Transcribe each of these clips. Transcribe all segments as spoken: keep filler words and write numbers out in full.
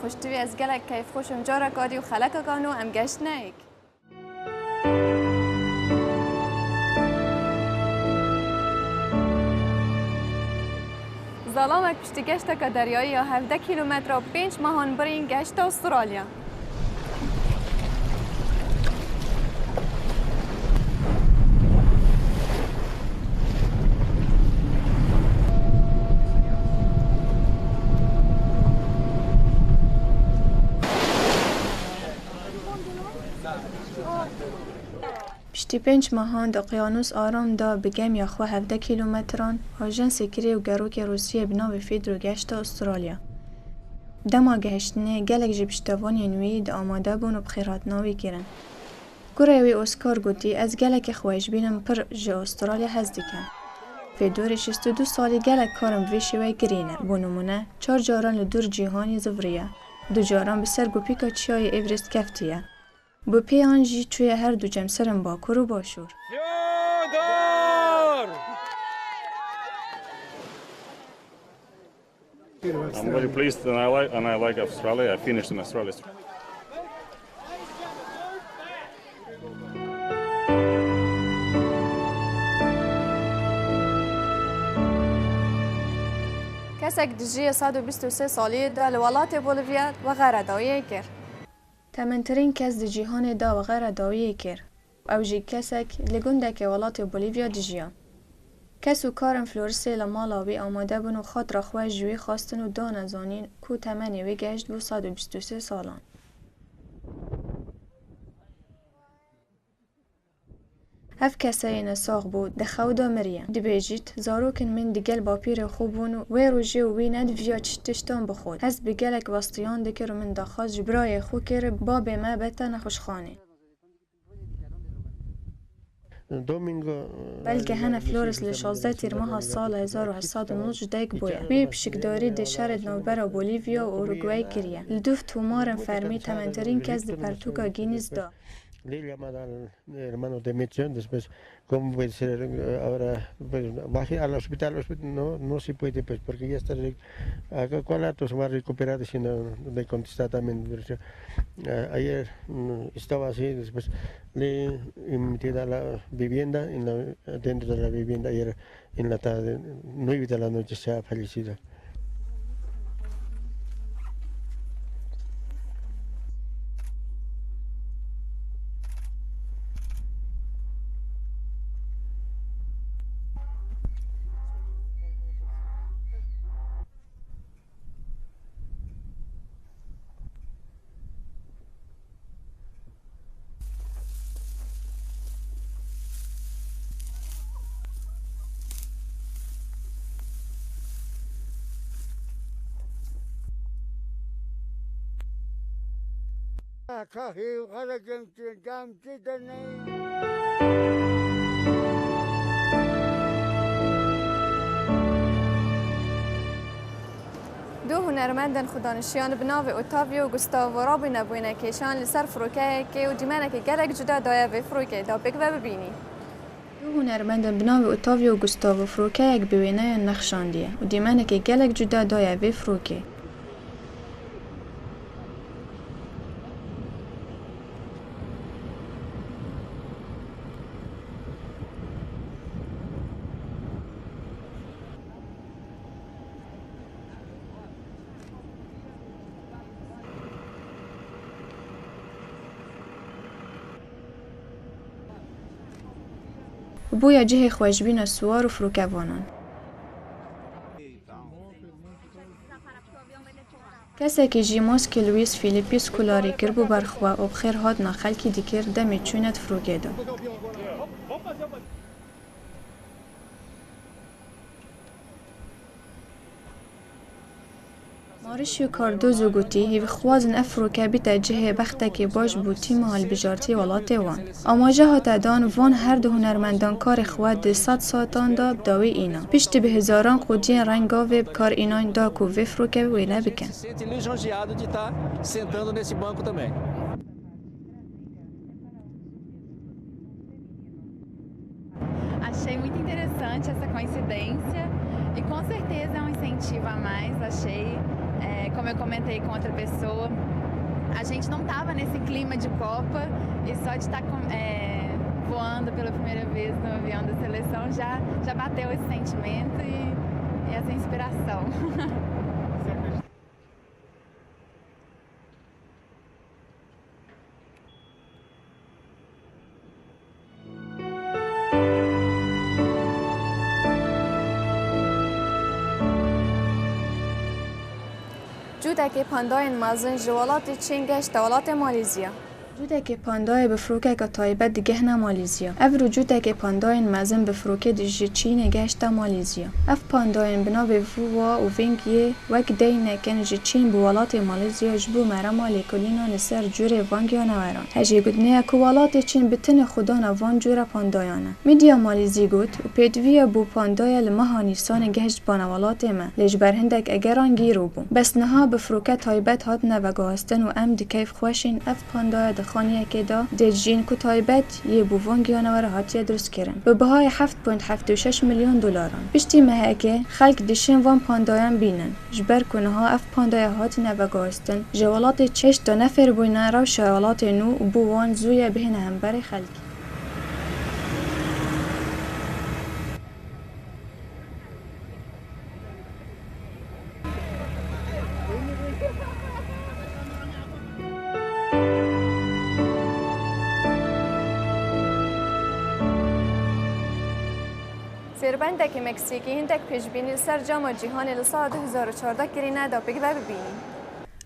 Xweştivî, ez gelek keyfxweş im. Careka dî û xelekeka nû em geştine êk. Zalamek piştî geşteke deryayî ya hevdeh kîlometre û pênc mehan birîn geşte Astralya. Piştî pênc mehan di Uqyanûs Aram de bi gemiya xwe hevdeh kîlometran, ajensê kirê û gerokê Rûsiyê bi navê Fedro geşte Astralya. Dema gehiştinê gelek ji piştevaniyên wî di amade bûn û bi xêrhatina wî kirin. Kurê wî Oscar gotî, ez gelekî xweşbîn im, pir ji Astralya hez dikim. Fedorê şêst û du salî gelek kar in bi vê şêweyê kirî ne. Bo nimûne, çar caran li dûr cîhanê zivriye. Du caran bi ser gopîka çiyayê Everest keftiye. Bi pêyan jî çûye her du cem ser in Bakur û Başûr. Fyodor! I'm very pleased and I like, and I like Australia. I finished in Australia. Kesek di jiyê sed û bîst û sê saliyê de li welatê Bolivya wexere dawiyê kir. Tementirîn kes di cîhanê de wexere dawiyê kir. Ew jî kesek li gundekê welatê Bolivya dijiya. Kes û karên Florisê li mala wî amade bûn û xatira xwe ji wî xwestin û dane zanîn ku temenê wî gehişt bo sed û bîst û sê salan. Ev keseyê nesax bû, di xew de miriye. Dibêjît, zarokên min digel bapîrê xwe bûn û wê rojê û wî nediviya çi tiştan bixwet. Ez bi gelek westiyan dikir û min daxwaz ji birayê xwe kir, babê me bete nexweşxanê. Domingo, eh, Belge hene Flores li şazdeh tîrmeha sala hezar û heşt sed û nod ji dayik bûye. Wî pişikdarî di şerê di navbera Bolîvya û Uruguay kiriye. Li dûv tomarên fermî tementirîn kes di pertûka Guinness de. Le llamada al hermano Demetrio, después, ¿cómo puede ser, eh, ahora, pues, baje al hospital, hospital? No, no se puede, pues, porque ya está re-, acá, ¿cuál datos más recuperado si no le contesta también? Pero, eh, ayer, mm, estaba así, después le metí a la vivienda, en la, dentro de la vivienda, ayer en la tarde, nueve de la noche se ha fallecido. Du hunermendên xwedanişiyan bi navê Otavio û Gustavo rabûne bi wênekêşan li ser firokeyekê û dîmenekê gelek cuda daye vê firokeyê. Da pêk ve bibînî. Du hunermendên bi navê Otavio û Gustavo firokeyek bi wêneyan nexşandiye û dîmenekê gelek cuda daye vê firokê. Bûye cihê xweşbîna siwar û firokevanan. Kesekî jî maskê Luis Filippis kularî kiribû ber xwe û bi xêr hatina xelkî dikir demê çûne di firokê de. Mauricio Cardozo gotî, hêvîxwazin ev firoke bîte cihê bextekê baş bo tîma hilbijartiyê welatê wan. Amaje hate dan van her du hunermendan karê xwe di sed saetan de bi dawî înan. Piştî bi hezaran qutiyên renga vê bi kar înan da ku vê firoke wêne bikin. Sente lisonjeado de estar sentando nesse banco também. Achei muito interessante essa coincidência e com certeza é um incentivo a mais. Achei É, como eu comentei com outra pessoa, a gente não estava nesse clima de Copa e só de estar com- é, voando pela primeira vez no avião da seleção já, já bateu esse sentimento e, e essa inspiração. Cûdekê pandayên mezin ji welatê Çîn geşte welatê Malîzya. Cûdekê pandayê bi firokeke taybet digehne Malîzya. Ev rû cûdekê pandayên mezin bi firokê di ji Çînê geşte Malîzya. Ev pandayên bi navê Vuwa û Ving Ye wek deynekin ji Çîn bi welatê Malîzya ji bo merema lêkolîna li ser cûrê van giyaneweran. Hejî gotinê ye ku welatê Çîn bi tenê xwedana van cûra pandayan e. Medya Malîzî got, û pêdiviya bo pandaya li meha Nîsanê gehişt bana welatê me, lê ji ber hindek egeran gîro bû. Bes niha bi firoke taybet hatine veguhastin û em di keyf xweş în ev pandaya di xaniyekê de dê dijîn ku taybet yê bo van giyanewere hatiye dirustkirin. Bi bihayê heft point heft û şeş milyon dolaran. Piştî mehekê xelk dişên van pandayan bînin. Ji ber ku niha ev pandaya hatine veguhastin, ji welatê Çîn hêşta nefêr bûyne rewşa welatê nû û bo wan zû ye bihêne hemberê xelkê. Sêrbendekî Meksîkî hindek pêşbînî li ser Cama Cîhanê li sala du hezar û çardeh kirîne, da pêk ve bibînîn.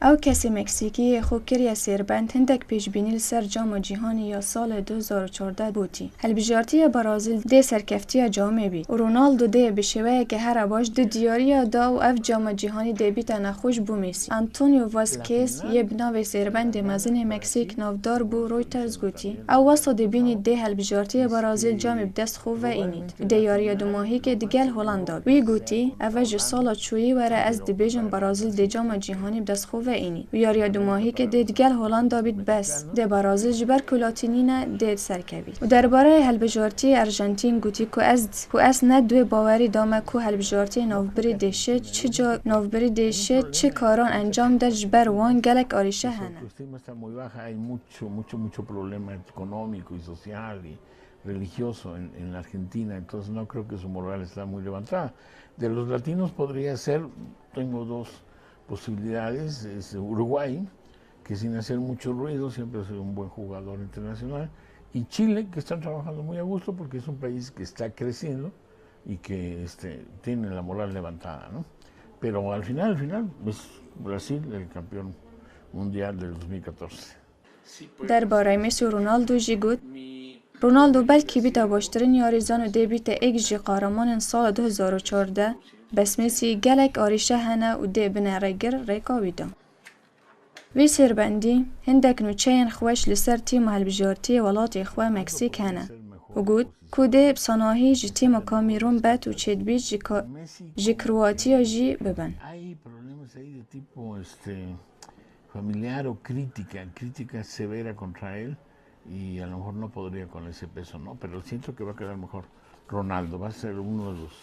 Ew kesê Meksîkî yê xwe kiriye sêrbend hindek pêşbînî li ser Cama Cîhanê ya salê du hezar û çardeh gotî, hilbijartiya Brazîl dê serkeftiya camê bît û Ronaldo dê bi şêweyeke here baş di diyariya da û ev Cama Cîhanê dê bîte nexweş bo Messi. Antonio Vazquez yê bi navê sêrbendê mezin ê Meksîk navdar bû Reuters gotî, ew wesa dê bînît dê hilbijartiya Brazîl camê bi dest xwe ve înît. Dê yariya dumahîkê digel Holanda bît. Wî gotî, ev e ji sala çûyî were ez dibêjim Brazîl dê Cama Cîhanê bi dest xwe ve înît. Û yariya dumahîkê dê digel Holanda bît bes. Dê Brazîl ji ber ku Latînî ne dê serkevît. Û derbareyê hilbijartiyê Arjantîn gotî ku ez, ku ez ne di wê bawerî de me ku hilbijartiyê navbirî dê şê çi ca navbirî dê şê çi karan encam de ji ber wan gelek arîşe hene. Mucho, mucho, mucho problema económico y social y religioso en, en la Argentina, entonces no creo que su moral está muy levantada. De los latinos podría ser, tengo dos posibilidades, es Uruguay, que sin hacer mucho ruido siempre ha sido un buen jugador internacional, y Chile, que están trabajando muy a gusto porque es un país que está creciendo y que este, tiene la moral levantada, ¿no? Pero al final, al final, es Brasil el campeón mundial del dos mil catorce. Derbarê Messi û Ronaldo jî got, Ronaldo belkî bîte baştirin yarîzan û dê bîte êk ji qahramanên sala du hezar û çardeh, bes Messi gelek arîşe hene û dê bine rêgir rêka wî de. Vê sêrbendî hindek nûçeyên xweş li ser tîma hilbijartiyê welatê xwe Meksîk hene û got ku dê bi sanahî ji tîma Kamerûn bet û çêdibît ji ka-, ji Kroatiya jî bibin. Hay problemas ahí de tipo, este, familiar o crítica, crítica severa contra él, y a lo mejor no podría con ese peso, ¿no? Pero siento que va a quedar mejor Ronaldo, va a ser uno de los,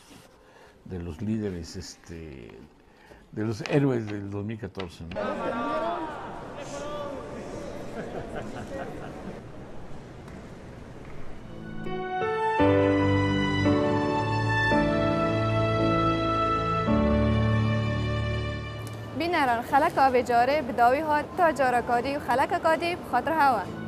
de los líderes, este, de los héroes del dos mil catorce, ¿no? Bîneran, xeleka vê carê bi dawî hat, ta careka dî û xelekeka dî bi xatir hewe.